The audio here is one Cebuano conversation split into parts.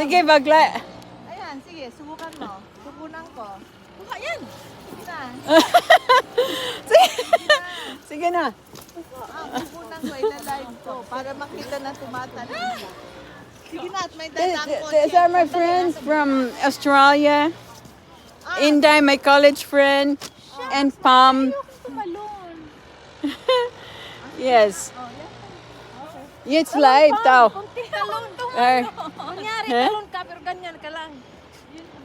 Sige, bagla. Ayan, sige, subukan mo. Kukunan ko. Kuha yan. Sige na. Sige na. Ah, kukunan ko, ilalive ko para makita na tumatalon ka. Sige na, at may dadang kotse. These are my friends from Australia. Inday, my college friend, and Pam. Tumalon. Yes. It's live daw. Talon, Ay. Kunyari, Eh? talon ka, pero ganyan ka lang.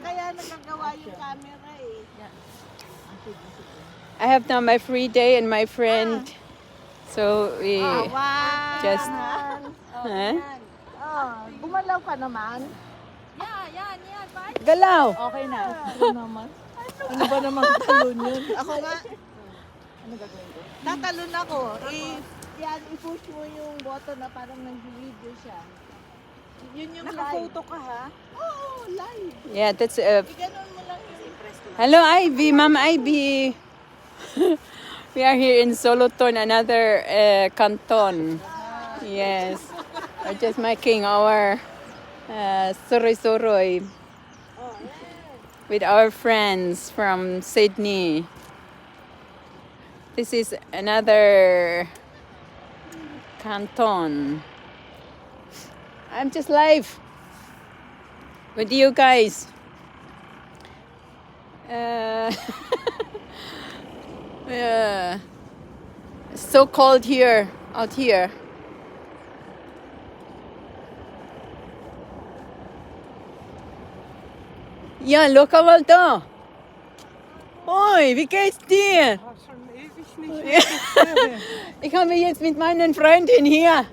Kaya nagagawa yung camera eh. I have now my free day and my friend. So we Wow! just. Huh? Oh, gumalaw ka naman. Yeah, yan, yan. Bye. Galaw. Okay na. Ano naman? Ano ba naman talon yun? Ako nga. Ano gagawin ko? Tatalon ako. Yan, i-push mo yung button na parang nag-video siya. Yun yung Naka-photo live. Ka ha? Oo, live. Yeah, that's I-ganon mo lang yung Hello, Ivy, Ma'am Ivy. We are here in Solothurn, another canton. Yes, we're just making our suroy-suroy with our friends from Sydney. This is another canton. I'm just live with you guys. Yeah. It's so cold here, out here. Ja, locker mal da. Oi, wie geht's dir? War schon ewig nicht mehr gesehen. Ich habe jetzt mit meinen Freundin hier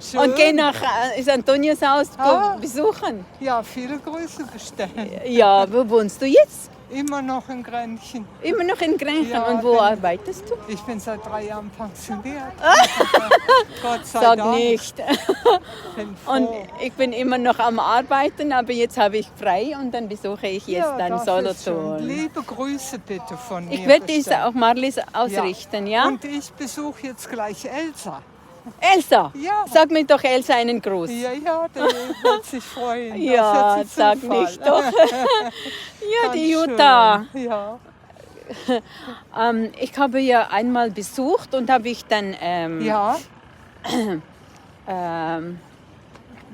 Schön. und gehe nach ist Antonias Haus Ah. besuchen. Ja, viele Grüße bestellen. Ja, wo wohnst du jetzt? Immer noch in Grenchen. Immer noch in Grenchen. Ja, Und wo bin- arbeitest du? Ich bin seit 3 Jahren pensioniert. Gott sei Sag Dank. nicht. Bin froh. Und ich bin immer noch am Arbeiten, aber jetzt habe ich frei und dann besuche ich jetzt Ja, dann das ist schön. Solothurn. Liebe Grüße bitte von mir Ich werde es bestellen. auch Marlies ausrichten, ja? Und ich besuche jetzt gleich Elsa. Elsa! Ja. Sag mir doch Elsa einen Gruß. Ja, der wird sich freuen. Das Ja, ist jetzt ein sag Zufall. nicht doch. Ja, Ganz die Jutta. schön. Ja. Ich habe ja einmal besucht und habe ich dann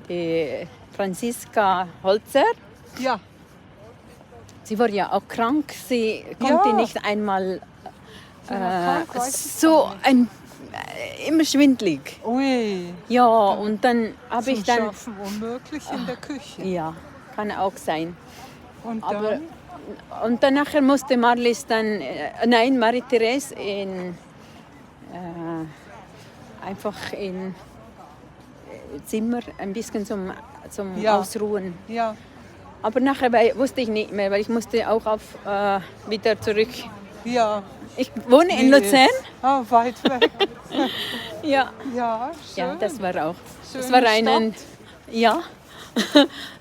die Franziska Holzer. Sie war ja auch krank. Sie konnte nicht einmal Sie war krank, weiß ich so ein immer schwindlig. Ui. Ja, und dann habe Zum ich dann Schaffen unmöglich in der Küche. Ja, kann auch sein. Und Aber dann? Und dann nachher musste Marlies dann nein, Marie-Therese in einfach in Zimmer ein bisschen zum Ausruhen. Aber nachher wusste ich nicht mehr, weil ich musste auch auf, wieder zurück. Ich wohne in Wie Luzern. ist- Ah, weit weg. Ja. Ja, schön. Ja, das war auch. Das Schöne war einen. Stadt. Ja,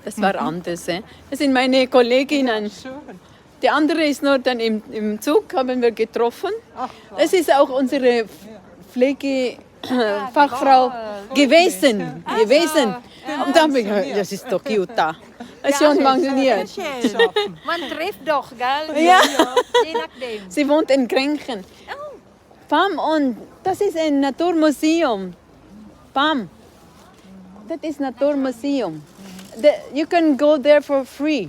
das war anders. Das sind meine Kolleginnen. Ja, schön. Die andere ist nur dann im Zug, haben wir getroffen. Ach, Das ist auch unsere Pflegefachfrau gewesen. Gewesen. Und dann bin ich, das ist doch Jutta. Das ist schon pensioniert. Schön. Man trifft doch, gell? Ja. Je nachdem. Sie wohnt in Grenchen. Pam, und das ist ein Naturmuseum. Pam, that is Naturmuseum. You can go there for free.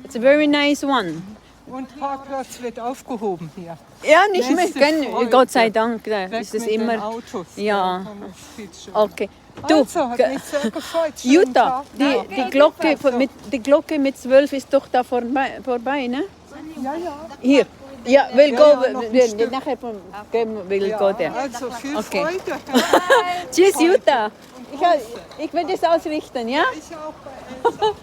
It's a very nice one. Und Parkplatz wird aufgehoben hier. Ja, nicht mehr. Nächste Freude. Gott sei Dank, da Weg ist es mit den immer. Autos. Ja. Dann ist viel schöner. Okay. Du, Also, hat mich sehr gefreut. Schönen Jutta, Tag. die Glocke mit 12 ist doch da vorbei, ne? Ja. Hier. Ja, we'll Ja, go. ja, noch ein Stück. Nachher we'll Ja, go there. also viel Okay. Freude. Tschüss, Jutta. Ich werde es ausrichten, ja? Ich auch bei Elsa.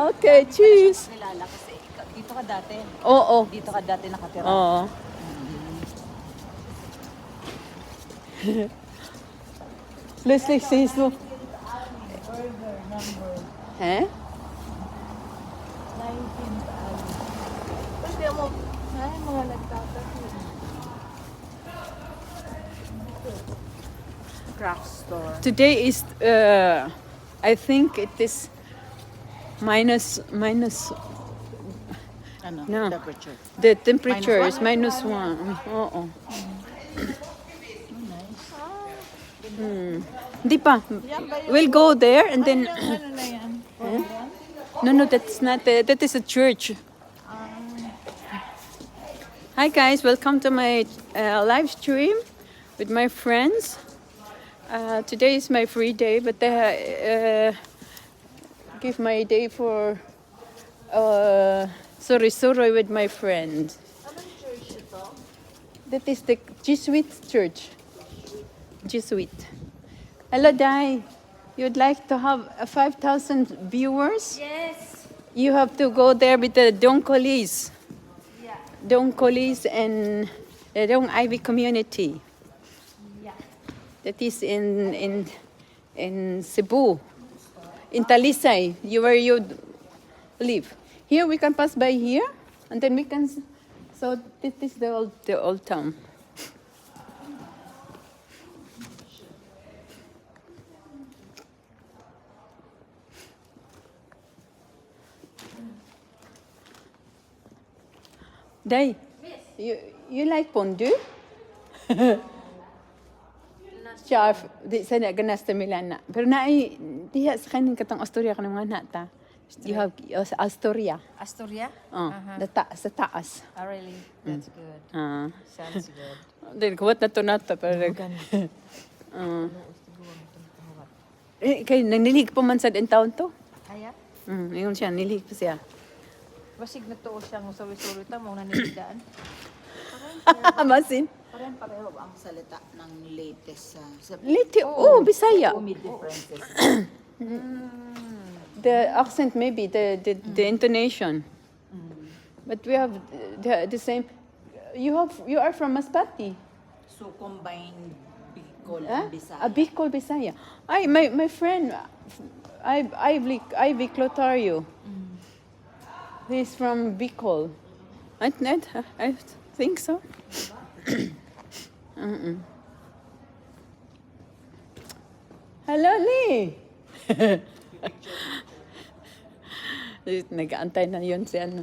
Okay, tschüss. Kilala kasi dito ka dati. Oo. Dito ka dati nakatira. Oo. Plötzlich siehst du. Hä? Tapos mo, ay, mga nagtatattoo. Craft store. Today is, I think it is Minus Ano? No. Temperature. The temperature is -1. Oo. Hindi pa. We'll go there and then Ano na yan? No, that's not that is a church. Hi guys, welcome to my live stream with my friends. Today is my free day, but they give my day for sorry with my friends. That is the Jesuit church. Jesuit. Hello, Dai. You'd like to have 5,000 viewers? Yes. You have to go there with the Donkolis. Yeah. Donkolis and the Dong Ivy community. Yeah. That is in Cebu, in Talisay, you where you live. Here we can pass by here, and then we can. So this is the old town. Day, you like fondue? Siya, di sa na ganas ta Milana. Pero naay diha sa kaning katong Astoria kanang mga nata. You have Astoria. Astoria? Oh, the ta sa taas. Oh, really? That's good. Ah. Sounds good. Then kuwat na to nato pero nag. Ah. Eh, kay nanilig pa man sad in town to. Kaya? Ingon siya, nilig pa siya. Basig nagtuo siya ng suri-suri ta mo naninidaan. Basin. Parang pareho ang salita ng latest sa Liti, oh, Bisaya. May differences. The accent maybe, the intonation. But we have the same. You are from Masbate. So combined Bicol Huh? and Bisaya. A Bicol Bisaya. Ay, my friend, Ivy Clotario. He's from Bicol. I think so. Hello, Lee. Nag-aantay na yun si ano.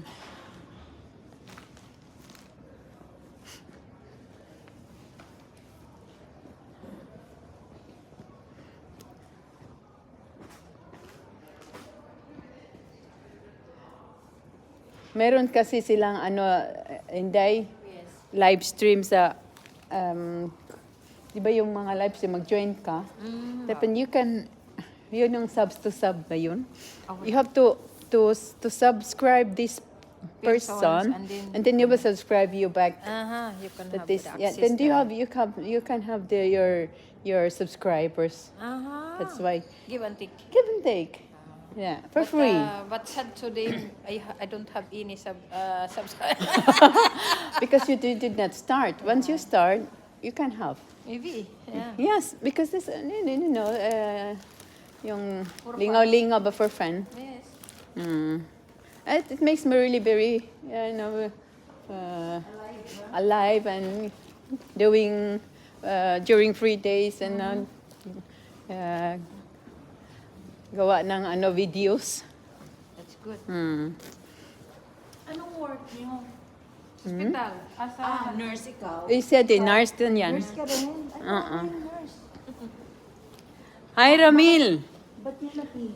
Meron kasi silang ano, Inday, live stream sa, di ba yung mga live stream, mag-join ka? Tapos you can, yun yung subs to sub ba yun? You have to subscribe this Persons, person, and and then you will subscribe you back. Aha, you can That have is, the yeah, access then do you there. have, you can have your subscribers. Aha. That's why. Give and take. Give and take. Yeah, for But, free. But sad today, I don't have any subscribe. Because you did not start. Once you start, you can have. Maybe. Yeah. Yes, because this, yung lingaw-lingaw ba for fun. Yes. It makes me really very, alive and doing during free days and gawa ng ano videos. That's good. Anong work niyo? Hospital. Asa? Ah, nurse ikaw. Eh, siya din, nurse din yan. Nurse ka rin? Ay, Oo. nurse. Hi, Ramil! Ba't niyo napili?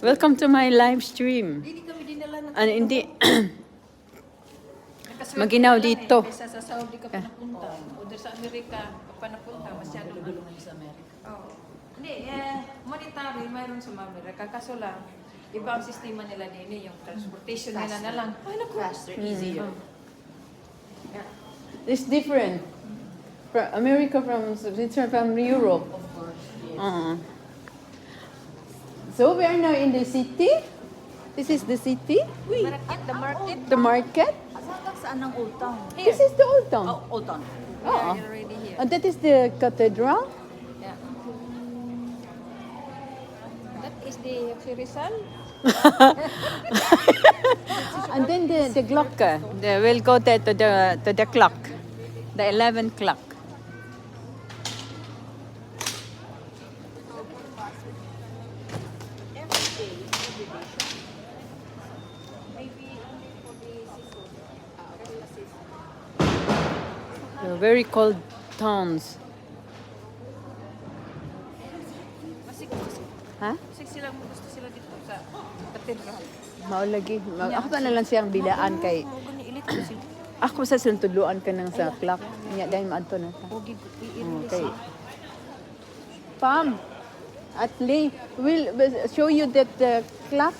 Welcome to my live stream. Hindi kami dinala ng Ano, hindi, Nakaswerte Maginaw ka lang dito. Eh. Kaysa sa Saudi ka pa napunta. O doon sa Amerika ka pa napunta. Masyadong ano. sa Amerika. Oo. Hindi, eh, monetary mayroon sa Amerika. Kaso lang, iba ang sistema nila din eh, yung transportation nila na lang. Ay, naku. Faster, easier. Yeah. It's different. From America, from it's from Europe. Of course, yes. So we are now in the city. This is the city, Market, the market. The market. Saan saan ang Old Town? This is the old town. Oh, Old Town. We are Oo. already here. And that is the cathedral. Yeah. That is the Jose Rizal. And then the clock. We'll go there to the clock, the 11 clock. Every day. So very cold towns. Masig, Ha? masig sila, gusto sila dito sa cathedral. Mao lagi. Ako pa na lang siyang bilaan kay Oo, gani ilit ko sila. ako sa tudloan ka nang sa clock. Nya dahil maadto na ta. Ogi, Okay. Pam, Atli, will show you that the clock.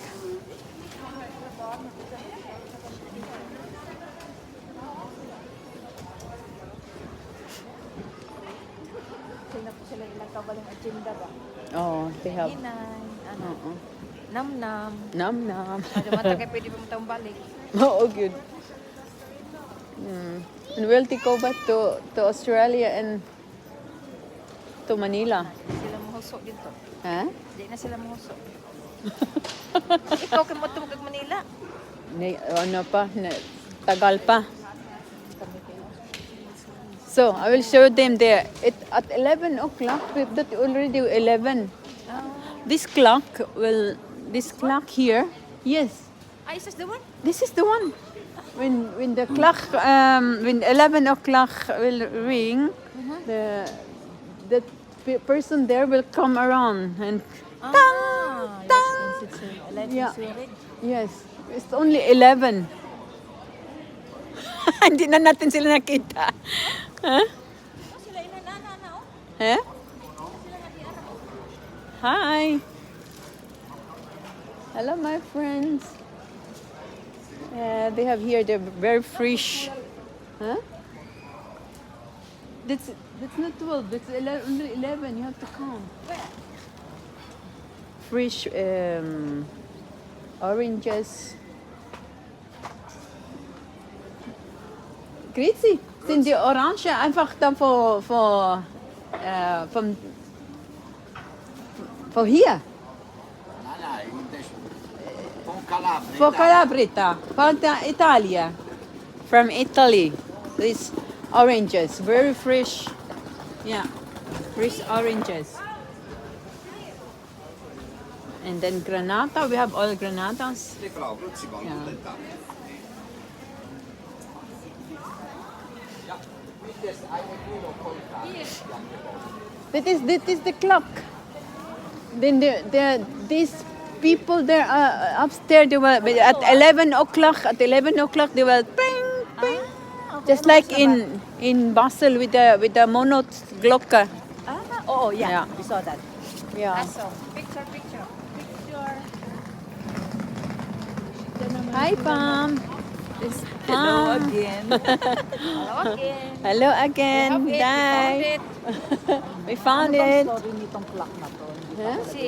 Sila po sila ilang kabalang agenda ba? Oh, they have. Inay, ano, Oo. namnam. Nam nam. Ano man kay pwede pa mo balik. Oo, good. And we'll take over to Australia and to Manila. Sila mohuso dito. Ha? Di na sila mohuso. Ikaw kay mo kag Manila. Ni, ano pa, na, tagal pa. So, I will show them there. It, at 11 o'clock, that already 11. This clock here, yes, Ah, is this the one? this is the one. When the clock, when 11 o'clock will ring, the person there will come around and Ah, tang! Like Yeah. Zurich. Yes, it's only 11. Hindi na natin sila nakita. Huh? Sila ina na na na oh. Huh? Hi. Hello, my friends. They have here, they're very fresh. Huh? That's not 12, that's 11, only 11. You have to count. Fresh oranges. Grüezi, sind die Orangen einfach dann von, von hier? Nein, nein, von Calabria. For Calabria, from Italia, from Italy. These oranges, very fresh. Yeah, fresh oranges. And then granata, we have all granatas. Yeah. That is the clock. Then these people there upstairs, they were at 11 o'clock. At 11 o'clock, they were ping ping, just like in Basel with the Monatsglocke. Ah, oo, yeah. Yeah. We saw that. Yeah. Aso. Picture, picture. Hi, Pam. It's Hello Pam. again. Hello again. Hello again. We have it. Bye. We found it. We found Ano bang it. story nitong clock na to? Hindi pa Huh? ako Si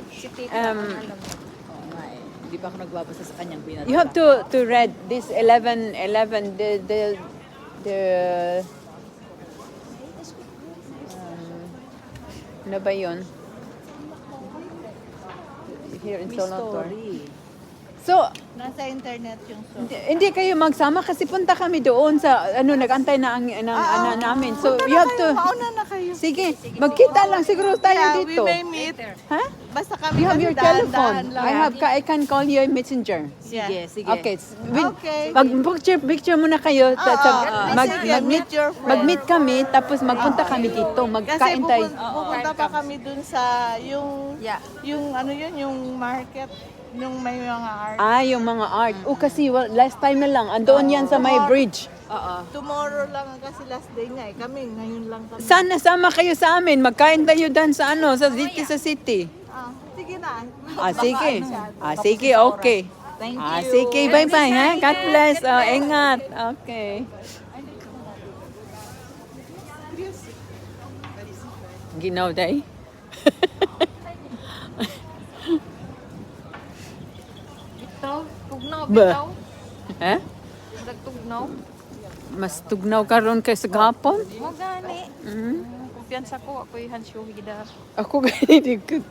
si Tita. Alam mo. Oo nga eh. Hindi pa ako nagbabasa sa kanyang binatala. You have to read this 11 11 the ano ba yun? Here in May Solothurn. story. So, Nasa internet yung story. hindi kayo magsama kasi punta kami doon sa ano, nagantay na ang ng ano namin. So, Punta you na have kayo, to Mauna na kayo. Sige, magkita lang siguro tayo Yeah, dito. we may meet. Ha? Basta kami You have kasi your telephone. dahan-dahan lang. I can call you in Messenger. Yeah. Sige, sige. Okay. Okay. Mag picture picture muna kayo. Oo. Mag Sige, mag-meet meet your friend. mag-meet kami tapos magpunta kami dito, Kasi magkain tayo. pupunta pa kami dun sa yung Yeah. yung ano yun, yung market, yung may mga art. Ah, yung mga art. Oh, kasi well, last time na lang andoon yan sa may bridge. Oo. Tomorrow lang ang kasi last day niya eh. Kami, ngayon lang kami. Sana sama kayo sa amin, magkain tayo dan sa ano, sa dito sa city. Ah, sige na. Ah, sige. Ah, sige, okay. Thank Ah, you. sige, bye-bye, ha? God bless. Oh, ingat. Okay. Ginaw day. Bitaw, tugnaw, Ba. bitaw. Eh? Nagtugnaw. Mas tugnaw karon kay sa gapon. Mo gani. Kumpiyansa ko ako yung hansyo gida. Ako gani di ko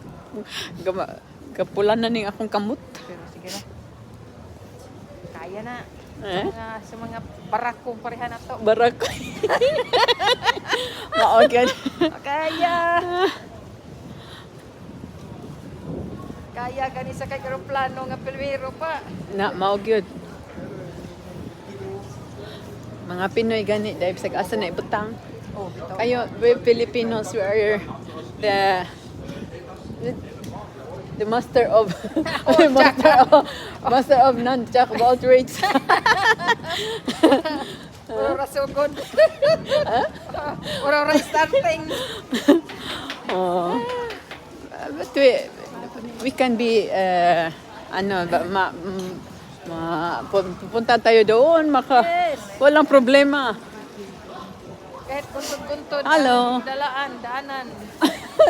kapula na ning akong kamot. Pero sige na. Kaya na. Eh? Sa mga barakong pareha na to. Barak. Mao gyud. Kaya. Kaya gani sa kay eroplano nga pilwero pa. Na mao gyud. Mga Pinoy gani dahil sa asa na ibutang. Oh, bitaw. Kayo, we Filipinos, we are the master of none, jack of all trades. Ura sugod. Ura starting. Oh. But we can be ano ba, pupunta tayo doon, maka Yes. walang problema. Kahit kuntod-kuntod. Hello. Ang dalaan, daanan.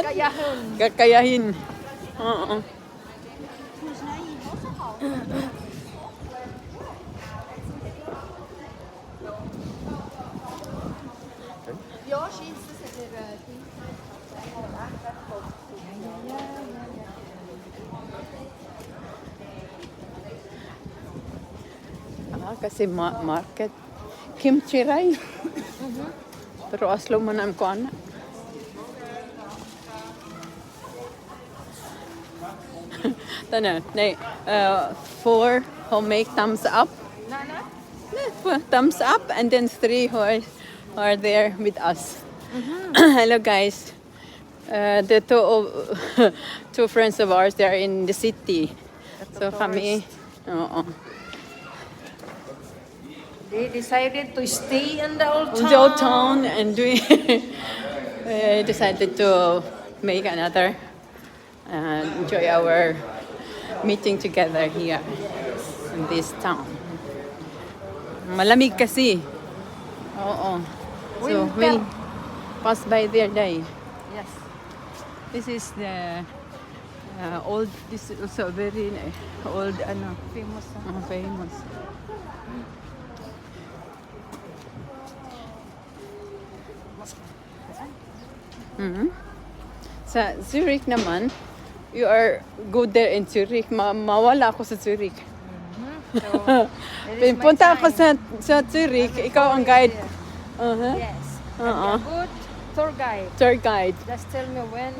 Kayahon. Kakayahin. Oo. Ah, kasi market. Kimchi rice. Pero aslo man ang kuana. Tana, nay, four who make thumbs up. Nana? Eh, thumbs up, and then three who are there with us. Hello, guys. The two friends of ours, they are in the city. So kami, oo. They decided to stay in the old town. The old town, and we decided to make another enjoy our meeting together here in this town. Malamig kasi. Oo. So Winter. We'll pass by there day. Yes. This is the old, this is also very old, ano, Famous. Famous. Sa Zurich naman, you are good there in Zurich. Mawala ako sa Zurich. So, it is my Punta ako time. sa Zurich, ikaw ang guide. Yes. Oo. I'm a good tour guide. Tour guide. Just tell me when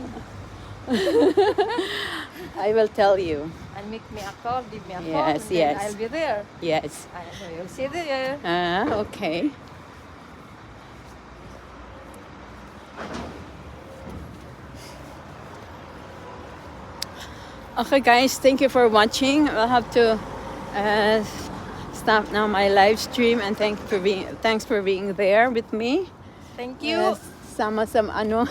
I will tell you. And make me a call, give me a call, Yes, and then yes. I'll be there. Yes. I will see there. Ah, okay. Okay, guys, thank you for watching. I'll have to stop now my live stream, and thanks for being there with me. Thank you. Yes, sama sa ano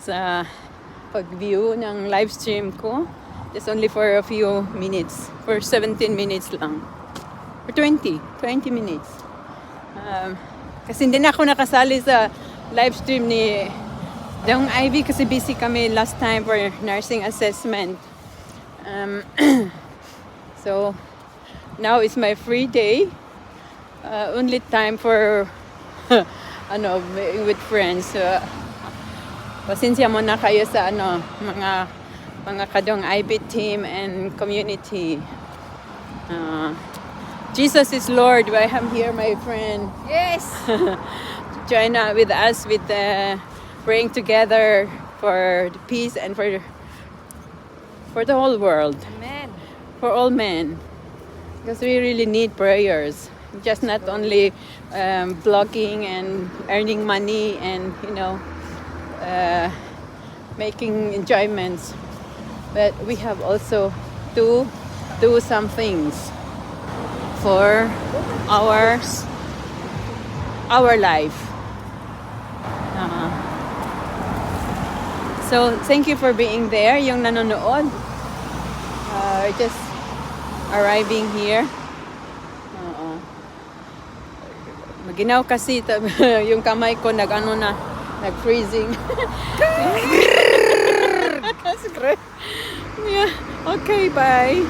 sa pag-view ng live stream ko. Just only for a few minutes. For 17 minutes lang. Or 20. 20 minutes. Kasi hindi na ako nakasali sa live stream ni Dong Ivy kasi busy kami last time for nursing assessment. So, now is my free day. Only time for ano, with friends. So, pasensya muna kayo sa ano, mga kadong IB team and community. Jesus is Lord. I am here, my friend. Yes. Join with us with the praying together for the peace and for the whole world, Amen. For all men, because we really need prayers. Just not only blogging and earning money and making enjoyments, but we have also to do some things for our life. So thank you for being there, yung nanonood. Just arriving here. Oo. Maginaw kasi yung kamay ko nag-ano na, nag-freezing. Yeah. Okay, bye.